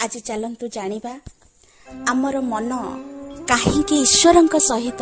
ଆଜି ଚାଲନ୍ତୁ ଜାଣିବା ଆମର ମନ କାହିଁକି ଈଶ୍ୱରଙ୍କ ସହିତ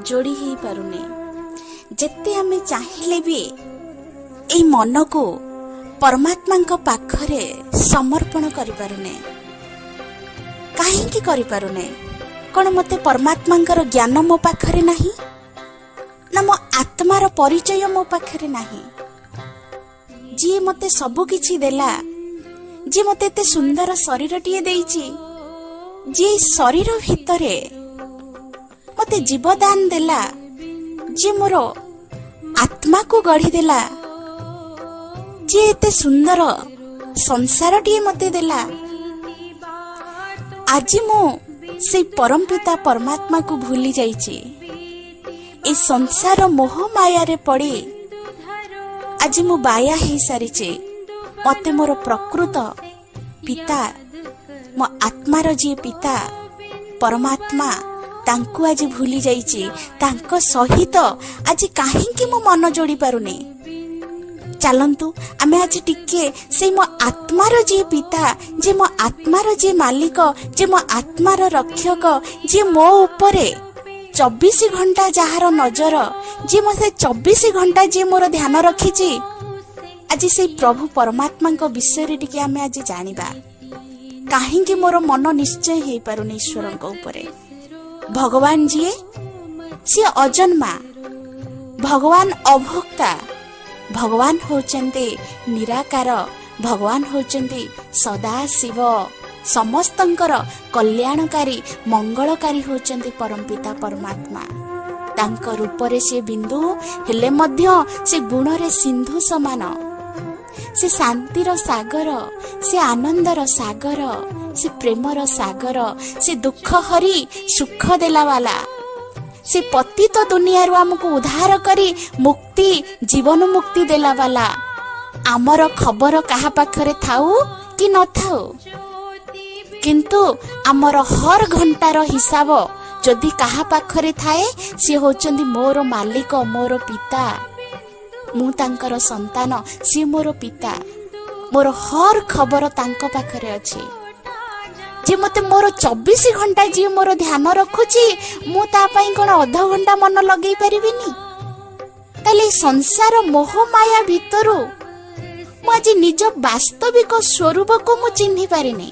ଯୋଡ଼ି ହେଇପାରୁନି। ଯେତେ ଆମେ ଚାହିଁଲେ ବି ଏଇ ମନକୁ ପରମାତ୍ମାଙ୍କ ପାଖରେ ସମର୍ପଣ କରିପାରୁନେ। କାହିଁକି କରିପାରୁନେ? କ'ଣ ମୋତେ ପରମାତ୍ମାଙ୍କର ଜ୍ଞାନ ମୋ ପାଖରେ ନାହିଁ, ନା ମୋ ଆତ୍ମାର ପରିଚୟ ମୋ ପାଖରେ ନାହିଁ? ଯିଏ ମୋତେ ସବୁ କିଛି ଦେଲା, ଯିଏ ମୋତେ ଏତେ ସୁନ୍ଦର ଶରୀରଟିଏ ଦେଇଛି, ଯିଏ ଶରୀର ଭିତରେ ମୋତେ ଜୀବଦାନ ଦେଲା, ଯିଏ ମୋର ଆତ୍ମାକୁ ଗଢ଼ିଦେଲା, ଯିଏ ଏତେ ସୁନ୍ଦର ସଂସାରଟିଏ ମୋତେ ଦେଲା, ଆଜି ମୁଁ ସେଇ ପରମପିତା ପରମାତ୍ମାକୁ ଭୁଲି ଯାଇଛି। ଏ ସଂସାର ମୋହ ମାୟାରେ ପଡ଼ି ଆଜି ମୁଁ ବାୟା ହେଇସାରିଛି। ମତେ ମୋର ପ୍ରକୃତ ପିତା, ମୋ ଆତ୍ମାର ଯିଏ ପିତା ପରମାତ୍ମା, ତାଙ୍କୁ ଆଜି ଭୁଲି ଯାଇଛି। ତାଙ୍କ ସହିତ ଆଜି କାହିଁକି ମୁଁ ମନ ଯୋଡ଼ି ପାରୁନି? ଚାଲନ୍ତୁ ଆମେ ଆଜି ଟିକେ ସେଇ ମୋ ଆତ୍ମାର ଯିଏ ପିତା, ଯିଏ ମୋ ଆତ୍ମାର ଯିଏ ମାଲିକ, ଯିଏ ମୋ ଆତ୍ମାର ରକ୍ଷକ, ଯିଏ ମୋ ଉପରେ 24 ଘଣ୍ଟା ଯାହାର ନଜର, ଯିଏ ମୋ ସେ 24 ଘଣ୍ଟା ଯିଏ ମୋର ଧ୍ୟାନ ରଖିଛି, ଆଜି ସେଇ ପ୍ରଭୁ ପରମାତ୍ମାଙ୍କ ବିଷୟରେ ଟିକେ ଆମେ ଆଜି ଜାଣିବା। କାହିଁକି ମୋର ମନ ନିଶ୍ଚୟ ହେଇପାରୁନି ଈଶ୍ୱରଙ୍କ ଉପରେ? ଭଗବାନ ଯିଏ, ସିଏ ଅଜନ୍ମା, ଭଗବାନ ଅଭୋକ୍ତା, ଭଗବାନ ହଉଛନ୍ତି ନିରାକାର, ଭଗବାନ ହଉଛନ୍ତି ସଦାଶିବ, ସମସ୍ତଙ୍କର କଲ୍ୟାଣକାରୀ, ମଙ୍ଗଳକାରୀ ହଉଛନ୍ତି ପରମପିତା ପରମାତ୍ମା। ତାଙ୍କ ରୂପରେ ସେ ବିନ୍ଦୁ ହେଲେ ମଧ୍ୟ ସେ ଗୁଣରେ ସିନ୍ଧୁ ସମାନ। ସେ ଶାନ୍ତିର ସାଗର, ସେ ଆନନ୍ଦର ସାଗର, ସେ ପ୍ରେମର ସାଗର, ସେ ଦୁଃଖ ହରି ସୁଖ ଦେଲାବାଲା, ସେ ପତିତ ଦୁନିଆରୁ ଆମକୁ ଉଦ୍ଧାର କରି ମୁକ୍ତି, ଜୀବନ ମୁକ୍ତି ଦେଲାବାଲା। ଆମର ଖବର କାହା ପାଖରେ ଥାଉ କି ନଥାଉ, କିନ୍ତୁ ଆମର ହର ଘଣ୍ଟାର ହିସାବ ଯଦି କାହା ପାଖରେ ଥାଏ, ସିଏ ହଉଛନ୍ତି ମୋର ମାଲିକ, ମୋର ପିତା। ମୁଁ ତାଙ୍କର ସନ୍ତାନ, ସିଏ ମୋର ପିତା। ମୋର ହର ଖବର ତାଙ୍କ ପାଖରେ ଅଛି। ଯିଏ ମତେ ମୋର 24 ଘଣ୍ଟା ଯିଏ ମୋର ଧ୍ୟାନ ରଖୁଛି, ମୁଁ ତା ପାଇଁ କଣ ଅଧଘଣ୍ଟା ମନ ଲଗେଇ ପାରିବିନି? ତାହେଲେ ଏଇ ସଂସାର ମୋହ ମାୟା ଭିତରୁ ମୁଁ ଆଜି ନିଜ ବାସ୍ତବିକ ସ୍ୱରୂପକୁ ମୁଁ ଚିହ୍ନି ପାରିନି।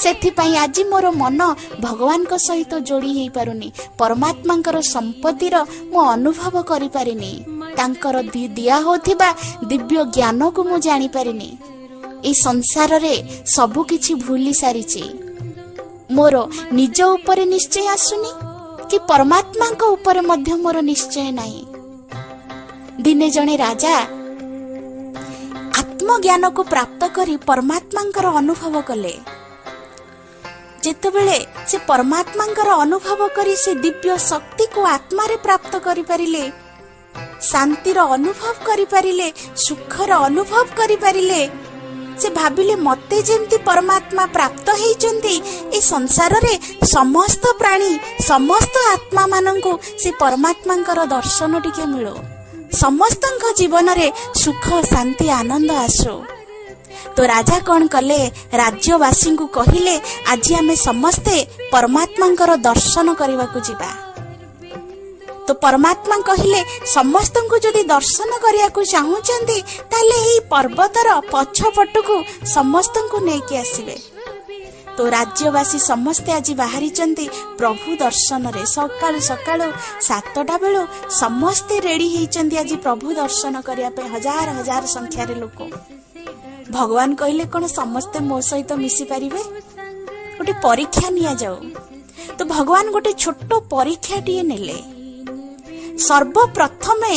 ସେଥିପାଇଁ ଆଜି ମୋର ମନ ଭଗବାନଙ୍କ ସହିତ ଯୋଡ଼ି ହେଇପାରୁନି। ପରମାତ୍ମାଙ୍କର ସମ୍ପତ୍ତିର ମୁଁ ଅନୁଭବ କରିପାରିନି। ତାଙ୍କର ଦିଆ ହଉଥିବା ଦିବ୍ୟ ଜ୍ଞାନକୁ ମୁଁ ଜାଣିପାରିନି। ଏଇ ସଂସାରରେ ସବୁ କିଛି ଭୁଲି ସାରିଛି। ମୋର ନିଜ ଉପରେ ନିଶ୍ଚୟ ଆସୁନି କି ପରମାତ୍ମାଙ୍କ ଉପରେ ମଧ୍ୟ ମୋର ନିଶ୍ଚୟ ନାହିଁ। ଦିନେ ଜଣେ ରାଜା ଆତ୍ମଜ୍ଞାନକୁ ପ୍ରାପ୍ତ କରି ପରମାତ୍ମାଙ୍କର ଅନୁଭବ କଲେ। ଯେତେବେଳେ ସେ ପରମାତ୍ମାଙ୍କର ଅନୁଭବ କରି ସେ ଦିବ୍ୟ ଶକ୍ତିକୁ ଆତ୍ମାରେ ପ୍ରାପ୍ତ କରିପାରିଲେ, ଶାନ୍ତିର ଅନୁଭବ କରିପାରିଲେ, ସୁଖର ଅନୁଭବ କରିପାରିଲେ, ସେ ଭାବିଲେ ମତେ ଯେମିତି ପରମାତ୍ମା ପ୍ରାପ୍ତ ହେଇଛନ୍ତି, ଏ ସଂସାରରେ ସମସ୍ତ ପ୍ରାଣୀ, ସମସ୍ତ ଆତ୍ମା ମାନଙ୍କୁ ସେ ପରମାତ୍ମାଙ୍କର ଦର୍ଶନ ଟିକେ ମିଳୁ, ସମସ୍ତଙ୍କ ଜୀବନରେ ସୁଖ, ଶାନ୍ତି, ଆନନ୍ଦ ଆସୁ। ତ ରାଜା କଣ କଲେ? ରାଜ୍ୟବାସୀଙ୍କୁ କହିଲେ, ଆଜି ଆମେ ସମସ୍ତେ ପରମାତ୍ମାଙ୍କର ଦର୍ଶନ କରିବାକୁ ଯିବା। ତ ପରମାତ୍ମା କହିଲେ, ସମସ୍ତଙ୍କୁ ଯଦି ଦର୍ଶନ କରିବାକୁ ଚାହୁଁଛନ୍ତି, ତାହେଲେ ଏଇ ପର୍ବତର ପଛ ପଟକୁ ସମସ୍ତଙ୍କୁ ନେଇକି ଆସିବେ। ତ ରାଜ୍ୟବାସୀ ସମସ୍ତେ ଆଜି ବାହାରିଛନ୍ତି ପ୍ରଭୁ ଦର୍ଶନରେ। ସକାଳୁ ସକାଳୁ 7ଟା ବେଳୁ ସମସ୍ତେ ରେଡି ହେଇଛନ୍ତି ଆଜି ପ୍ରଭୁ ଦର୍ଶନ କରିବା ପାଇଁ, ହଜାର ହଜାର ସଂଖ୍ୟାରେ ଲୋକ। ଭଗବାନ କହିଲେ, କଣ ସମସ୍ତେ ମୋ ସହିତ ମିଶି ପାରିବେ? ଗୋଟେ ପରୀକ୍ଷା ନିଆଯାଉ। ତ ଭଗବାନ ଗୋଟେ ଛୋଟ ପରୀକ୍ଷାଟିଏ ନେଲେ। ସର୍ବପ୍ରଥମେ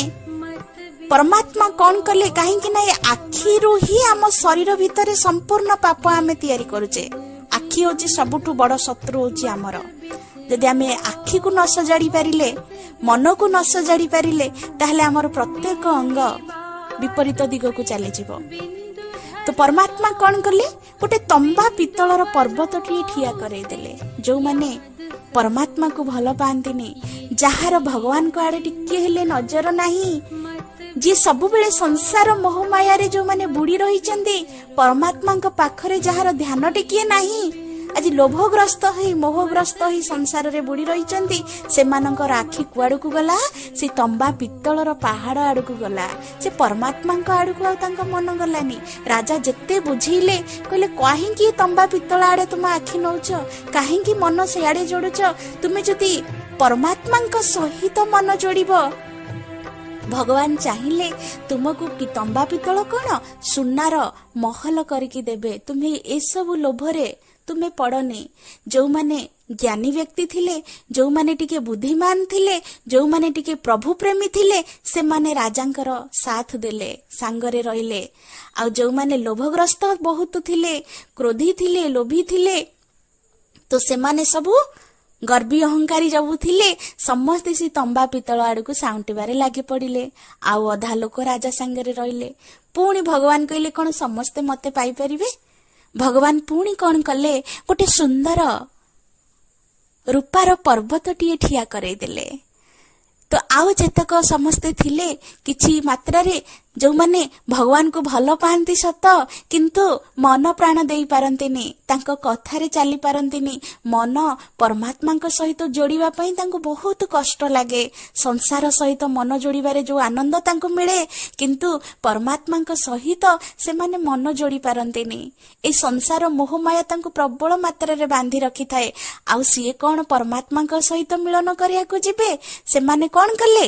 ପରମାତ୍ମା କଣ କଲେ? କାହିଁକି ନା ଏ ଆଖିରୁ ହିଁ ଆମ ଶରୀର ଭିତରେ ସମ୍ପୂର୍ଣ୍ଣ ପାପ ଆମେ ତିଆରି କରୁଛେ। ଆଖି ହଉଛି ସବୁଠୁ ବଡ ଶତ୍ରୁ ହଉଛି ଆମର। ଯଦି ଆମେ ଆଖିକୁ ନ ସଜାଡି ପାରିଲେ, ମନକୁ ନ ସଜାଡି ପାରିଲେ, ତାହେଲେ ଆମର ପ୍ରତ୍ୟେକ ଅଙ୍ଗ ବିପରୀତ ଦିଗକୁ ଚାଲିଯିବ। ତ ପରମାତ୍ମା କଣ କଲେ? ଗୋଟେ ତମ୍ବା ପିତ୍ତଳର ପର୍ବତଟିଏ ଠିଆ କରେଇଦେଲେ। ଯୋଉମାନେ ପରମାତ୍ମାକୁ ଭଲ ପାଆନ୍ତିନି, ଯାହାର ଭଗବାନଙ୍କ ଆଡେ ଟିକିଏ ହେଲେ ନଜର ନାହିଁ, ଯିଏ ସବୁବେଳେ ସଂସାର ମୋହମାୟାରେ ଯୋଉମାନେ ବୁଡି ରହିଛନ୍ତି, ପରମାତ୍ମାଙ୍କ ପାଖରେ ଯାହାର ଧ୍ୟାନ ଟିକିଏ ନାହିଁ, ଆଜି ଲୋଭଗ୍ରସ୍ତ ହେଇ ମୋହଗ୍ରସ୍ତ ହେଇ ସଂସାରରେ ବୁଡି ରହିଛନ୍ତି, ସେମାନଙ୍କର ଆଖି କୁଆଡକୁ ଗଲା? ସେ ତମ୍ବା ପିତ୍ତଳର ପାହାଡ ଆଡକୁ ଗଲା। ସେ ପରମାତ୍ମାଙ୍କ ଆଡକୁ ଆଉ ତାଙ୍କ ମନ ଗଲାନି। ରାଜା ଯେତେ ବୁଝେଇଲେ, କହିଲେ କାହିଁକି ତମ୍ବା ପିତ୍ତଳ ଆଡେ ତୁମ ଆଖି ନଉଛ? କାହିଁକି ମନ ସେଆଡେ ଯୋଡୁଛ? ତୁମେ ଯଦି ପରମାତ୍ମାଙ୍କ ସହିତ ମନ ଯୋଡିବ, ଭଗବାନ ଚାହିଁଲେ ତୁମକୁ ତମ୍ବା ପିତ୍ତଳ କଣ, ସୁନାର ମହଲ କରିକି ଦେବେ। ତୁମେ ଏସବୁ ଲୋଭରେ ତୁମେ ପଡନି। ଯୋଉମାନେ ଜ୍ଞାନୀ ବ୍ୟକ୍ତି ଥିଲେ, ଯୋଉମାନେ ଟିକେ ବୁଦ୍ଧିମାନ ଥିଲେ, ଯୋଉମାନେ ଟିକେ ପ୍ରଭୁ ପ୍ରେମୀ ଥିଲେ, ସେମାନେ ରାଜାଙ୍କର ସାଥ ଦେଲେ, ସାଙ୍ଗରେ ରହିଲେ। ଆଉ ଯୋଉମାନେ ଲୋଭଗ୍ରସ୍ତ ବହୁତ ଥିଲେ, କ୍ରୋଧୀ ଥିଲେ, ଲୋଭୀ ଥିଲେ, ତ ସେମାନେ ସବୁ ଗର୍ବୀ ଅହଙ୍କାରୀ ସବୁ ଥିଲେ, ସମସ୍ତେ ସେ ତମ୍ବା ପିତ୍ତଳ ଆଡକୁ ସାଉଁଟିବାରେ ଲାଗି ପଡିଲେ। ଆଉ ଅଧା ଲୋକ ରାଜା ସାଙ୍ଗରେ ରହିଲେ। ପୁଣି ଭଗବାନ କହିଲେ, କଣ ସମସ୍ତେ ମତେ ପାଇପାରିବେ? ଭଗବାନ ପୁଣି କଣ କଲେ? ଗୋଟେ ସୁନ୍ଦର ରୂପାର ପର୍ବତଟିଏ ଠିଆ କରେଇଦେଲେ। ତ ଆଉ ଯେତେକ ସମସ୍ତେ ଥିଲେ, କିଛି ମାତ୍ରାରେ ଯୋଉମାନେ ଭଗବାନଙ୍କୁ ଭଲ ପାଆନ୍ତି ସତ, କିନ୍ତୁ ମନ ପ୍ରାଣ ଦେଇ ପାରନ୍ତିନି, ତାଙ୍କ କଥାରେ ଚାଲି ପାରନ୍ତିନି, ମନ ପରମାତ୍ମାଙ୍କ ସହିତ ଯୋଡିବା ପାଇଁ ତାଙ୍କୁ ବହୁତ କଷ୍ଟ ଲାଗେ। ସଂସାର ସହିତ ମନ ଯୋଡିବାରେ ଯୋଉ ଆନନ୍ଦ ତାଙ୍କୁ ମିଳେ, କିନ୍ତୁ ପରମାତ୍ମାଙ୍କ ସହିତ ସେମାନେ ମନ ଯୋଡି ପାରନ୍ତିନି। ଏଇ ସଂସାର ମୋହମାୟା ତାଙ୍କୁ ପ୍ରବଳ ମାତ୍ରାରେ ବାନ୍ଧି ରଖିଥାଏ। ଆଉ ସିଏ କଣ ପରମାତ୍ମାଙ୍କ ସହିତ ମିଳନ କରିବାକୁ ଯିବେ? ସେମାନେ କଣ କଲେ?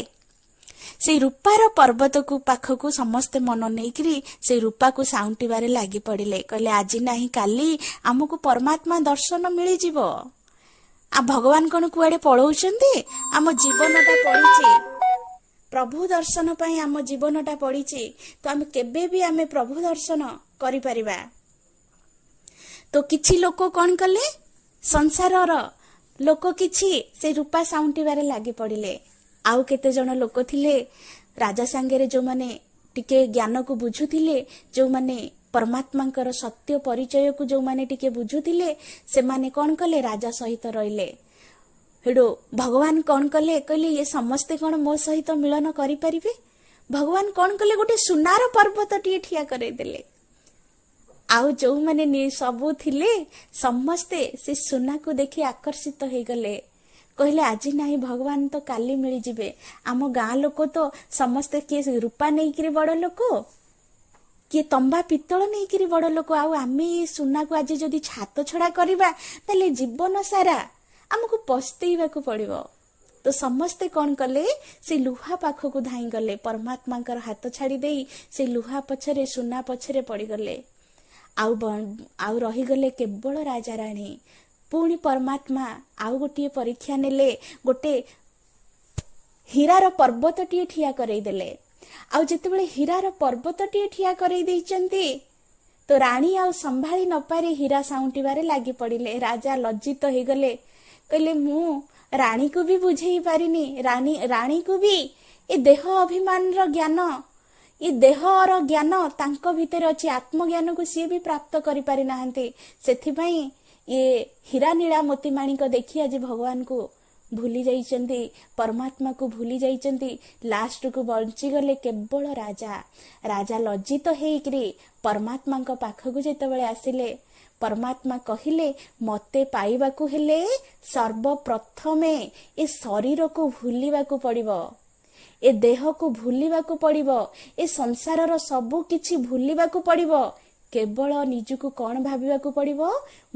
ସେଇ ରୂପାର ପର୍ବତକୁ ପାଖକୁ ସମସ୍ତେ ମନ ନେଇକିରି ସେଇ ରୂପାକୁ ସାଉଁଟିବାରେ ଲାଗି ପଡିଲେ। କହିଲେ ଆଜି ନାହିଁ କାଲି ଆମକୁ ପରମାତ୍ମା ଦର୍ଶନ ମିଳିଯିବ। ଆଉ ଭଗବାନ କଣ କୁଆଡେ ପଳଉଛନ୍ତି? ଆମ ଜୀବନଟା ପଡିଛି ପ୍ରଭୁ ଦର୍ଶନ ପାଇଁ, ଆମ ଜୀବନଟା ପଡିଛି, ତ ଆମେ କେବେ ବି ଆମେ ପ୍ରଭୁ ଦର୍ଶନ କରିପାରିବା। ତ କିଛି ଲୋକ କଣ କଲେ? ସଂସାରର ଲୋକ କିଛି ସେ ରୂପା ସାଉଁଟିବାରେ ଲାଗି ପଡିଲେ। ଆଉ କେତେ ଜଣ ଲୋକ ଥିଲେ ରାଜା ସାଙ୍ଗରେ, ଯୋଉମାନେ ଟିକେ ଜ୍ଞାନକୁ ବୁଝୁଥିଲେ, ଯୋଉମାନେ ପରମାତ୍ମାଙ୍କର ସତ୍ୟ ପରିଚୟକୁ ଯୋଉମାନେ ଟିକେ ବୁଝୁଥିଲେ, ସେମାନେ କଣ କଲେ? ରାଜା ସହିତ ରହିଲେ। ହେଠୁ ଭଗବାନ କଣ କଲେ? କହିଲେ ଇଏ ସମସ୍ତେ କଣ ମୋ ସହିତ ମିଳନ କରିପାରିବେ? ଭଗବାନ କଣ କଲେ? ଗୋଟେ ସୁନାର ପର୍ବତଟିଏ ଠିଆ କରେଇଦେଲେ। ଆଉ ଯୋଉମାନେ ସବୁ ଥିଲେ, ସମସ୍ତେ ସେ ସୁନାକୁ ଦେଖି ଆକର୍ଷିତ ହେଇଗଲେ। କହିଲେ ଆଜି ନାହିଁ ଭଗବାନ ତ କାଲି ମିଳିଯିବେ। ଆମ ଗାଁ ଲୋକ ତ ସମସ୍ତେ କିଏ ରୂପା ନେଇକିରି ବଡ ଲୋକ, କିଏ ତମ୍ବା ପିତ୍ତଳ ନେଇକିରି ବଡ ଲୋକ, ଆଉ ଆମେ ଏ ସୁନାକୁ ଆଜି ଯଦି ହାତ ଛଡା କରିବା, ତାହେଲେ ଜୀବନ ସାରା ଆମକୁ ପସ୍ତେଇବାକୁ ପଡିବ। ତ ସମସ୍ତେ କଣ କଲେ? ସେ ଲୁହା ପାଖକୁ ଧାଇଁ ଗଲେ। ପରମାତ୍ମାଙ୍କର ହାତ ଛାଡି ଦେଇ ସେ ଲୁହା ପଛରେ, ସୁନା ପଛରେ ପଡିଗଲେ। ଆଉ ରହିଗଲେ କେବଳ ରାଜା ରାଣୀ। ପୁଣି ପରମାତ୍ମା ଆଉ ଗୋଟିଏ ପରୀକ୍ଷା ନେଲେ, ଗୋଟେ ହୀରାର ପର୍ବତଟିଏ ଠିଆ କରେଇଦେଲେ। ଆଉ ଯେତେବେଳେ ହୀରାର ପର୍ବତଟିଏ ଠିଆ କରେଇ ଦେଇଛନ୍ତି, ତ ରାଣୀ ଆଉ ସମ୍ଭାଳି ନପାରି ହୀରା ସାଉଁଟିବାରେ ଲାଗି ପଡିଲେ। ରାଜା ଲଜ୍ଜିତ ହେଇଗଲେ। କହିଲେ ମୁଁ ରାଣୀକୁ ବି ବୁଝେଇ ପାରିନି, ରାଣୀକୁ ବି ଏ ଦେହ ଅଭିମାନର ଜ୍ଞାନ, ଏ ଦେହର ଜ୍ଞାନ ତାଙ୍କ ଭିତରେ ଅଛି, ଆତ୍ମଜ୍ଞାନକୁ ସିଏ ବି ପ୍ରାପ୍ତ କରିପାରି ନାହାନ୍ତି। ସେଥିପାଇଁ ଇଏ ହୀରା ନୀଳା ମୋତି ମାଣିକ ଦେଖି ଆଜି ଭଗବାନଙ୍କୁ ଭୁଲି ଯାଇଛନ୍ତି, ପରମାତ୍ମାକୁ ଭୁଲି ଯାଇଛନ୍ତି। ଲାଷ୍ଟକୁ ବଞ୍ଚିଗଲେ କେବଳ ରାଜା। ରାଜା ଲଜ୍ଜିତ ହେଇକିରି ପରମାତ୍ମାଙ୍କ ପାଖକୁ ଯେତେବେଳେ ଆସିଲେ, ପରମାତ୍ମା କହିଲେ ମତେ ପାଇବାକୁ ହେଲେ ସର୍ବପ୍ରଥମେ ଏ ଶରୀରକୁ ଭୁଲିବାକୁ ପଡିବ, ଏ ଦେହକୁ ଭୁଲିବାକୁ ପଡିବ, ଏ ସଂସାରର ସବୁ କିଛି ଭୁଲିବାକୁ ପଡିବ। କେବଳ ନିଜକୁ କଣ ଭାବିବାକୁ ପଡିବ?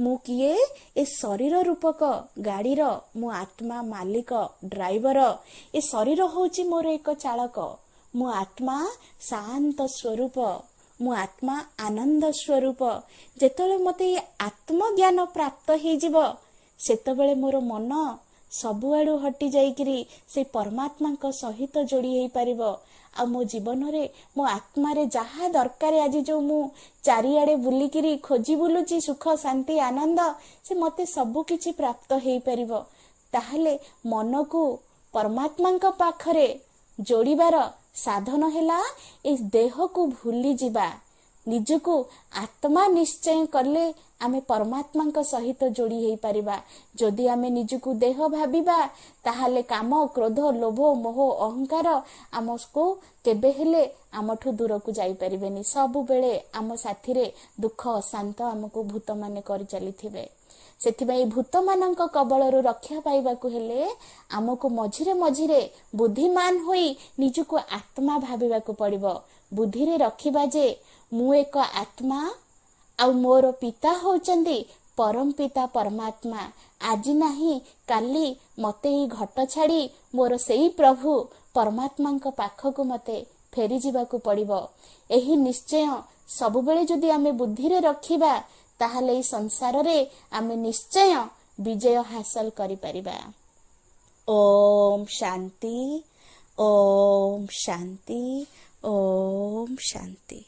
ମୁଁ କିଏ? ଏ ଶରୀର ରୂପକ ଗାଡିର ମୁଁ ଆତ୍ମା ମାଲିକ, ଡ୍ରାଇଭର। ଏ ଶରୀର ହଉଛି ମୋର ଏକ ଚାଳକ। ମୁଁ ଆତ୍ମା ଶାନ୍ତ ସ୍ୱରୂପ, ମୁଁ ଆତ୍ମା ଆନନ୍ଦ ସ୍ୱରୂପ। ଯେତେବେଳେ ମତେ ଏ ଆତ୍ମଜ୍ଞାନ ପ୍ରାପ୍ତ ହେଇଯିବ, ସେତେବେଳେ ମୋର ମନ ସବୁଆଡୁ ହଟି ଯାଇକିରି ସେ ପରମାତ୍ମାଙ୍କ ସହିତ ଯୋଡି ହେଇପାରିବ। ଆଉ ମୋ ଜୀବନରେ, ମୋ ଆତ୍ମାରେ ଯାହା ଦରକାର, ଆଜି ଯୋଉ ମୁଁ ଚାରିଆଡେ ବୁଲିକିରି ଖୋଜି ବୁଲୁଛି ସୁଖ ଶାନ୍ତି ଆନନ୍ଦ, ସେ ମତେ ସବୁ କିଛି ପ୍ରାପ୍ତ ହେଇପାରିବ। ତାହେଲେ ମନକୁ ପରମାତ୍ମାଙ୍କ ପାଖରେ ଯୋଡିବାର ସାଧନ ହେଲା ଏ ଦେହକୁ ଭୁଲିଯିବା, ନିଜକୁ ଆତ୍ମା ନିଶ୍ଚୟ କଲେ ଆମେ ପରମାତ୍ମାଙ୍କ ସହିତ ଯୋଡ଼ି ହେଇପାରିବା। ଯଦି ଆମେ ନିଜକୁ ଦେହ ଭାବିବା, ତାହେଲେ କାମ, କ୍ରୋଧ, ଲୋଭ, ମୋହ, ଅହଙ୍କାର ଆମକୁ କେବେ ହେଲେ ଆମଠୁ ଦୂରକୁ ଯାଇପାରିବେନି। ସବୁବେଳେ ଆମ ସାଥିରେ ଦୁଃଖ ଅଶାନ୍ତ ଆମକୁ ଭୂତମାନେ କରି ଚାଲିଥିବେ। ସେଥିପାଇଁ ଭୂତମାନଙ୍କ କବଳରୁ ରକ୍ଷା ପାଇବାକୁ ହେଲେ ଆମକୁ ମଝିରେ ମଝିରେ ବୁଦ୍ଧିମାନ ହୋଇ ନିଜକୁ ଆତ୍ମା ଭାବିବାକୁ ପଡ଼ିବ। ବୁଦ୍ଧିରେ ରଖିବା ଯେ ମୁଁ ଏକ ଆତ୍ମା ଆଉ ମୋର ପିତା ହଉଛନ୍ତି ପରମ ପିତା ପରମାତ୍ମା। ଆଜି ନାହିଁ କାଲି ମତେ ଏଇ ଘଟ ଛାଡ଼ି ମୋର ସେଇ ପ୍ରଭୁ ପରମାତ୍ମାଙ୍କ ପାଖକୁ ମତେ ଫେରିଯିବାକୁ ପଡ଼ିବ। ଏହି ନିଶ୍ଚୟ ସବୁବେଳେ ଯଦି ଆମେ ବୁଦ୍ଧିରେ ରଖିବା, ତାହେଲେ ଏଇ ସଂସାରରେ ଆମେ ନିଶ୍ଚୟ ବିଜୟ ହାସଲ କରିପାରିବା। ଓମ୍ ଶାନ୍ତି, ଓମ୍ ଶାନ୍ତି, ଓମ୍ ଶାନ୍ତି।